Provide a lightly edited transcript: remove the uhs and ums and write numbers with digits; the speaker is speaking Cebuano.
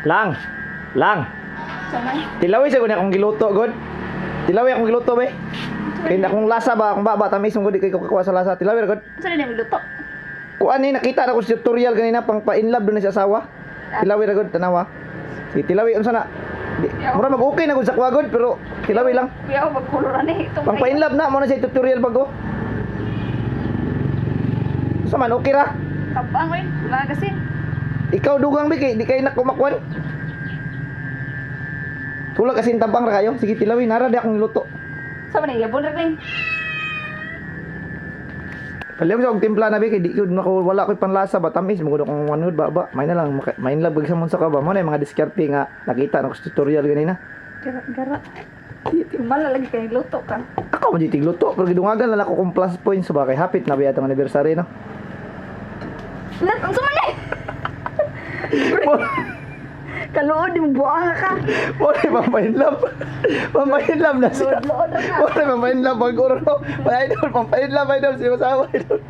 Lang. Lang. Samay. Tilawi sa gud akong giluto god. Tilawi akong giluto be. Kay akong lasa ba, akong baba tamis mo gud, di kay ko kakuha sa lasa. Tilawi ra gud. Unsa na luto? Kuan ni nakita na ko sa tutorial ganina, pang pa-inlove doon sa asawa. Tilawi ra gud, tanawa. Sige, tilawi unsa na? Di, mura mag okay na gud sa kuha gud, pero tilawi lang. Kuya, ako magkulor ani itong Pang pa-inlove na mo na sa tutorial bago. Unsa man, okay ra? Tabang oy, wala kasi. Ikaw dugang bi kay di kay nakumakwan. Tulag asin tabang ra kayo. Sige, tilawi nara di akong niluto. Sa man yabon ra kay. Palihog sa og timpla na bi kay di gyud nako, wala koy panlasa ba, tamis mo gud akong manhud ba ba. May na lang may love sa sa ka ba mo na yung mga diskarte nga nakita na ko sa tutorial ganina. Gara gara. Mala lagi kay luto ka. Ako man jud tigluto pero gidungagan na lang ako kung plus points ba kay hapit na ba atong anniversary, no. Lat, unsa man ni? Kaluod mo buang ka. Mo na pampainlove. Pampainlove na siya. Load, load na. Mo na pampainlove pag uro. Idol, pampainlove, idol si asawa, idol.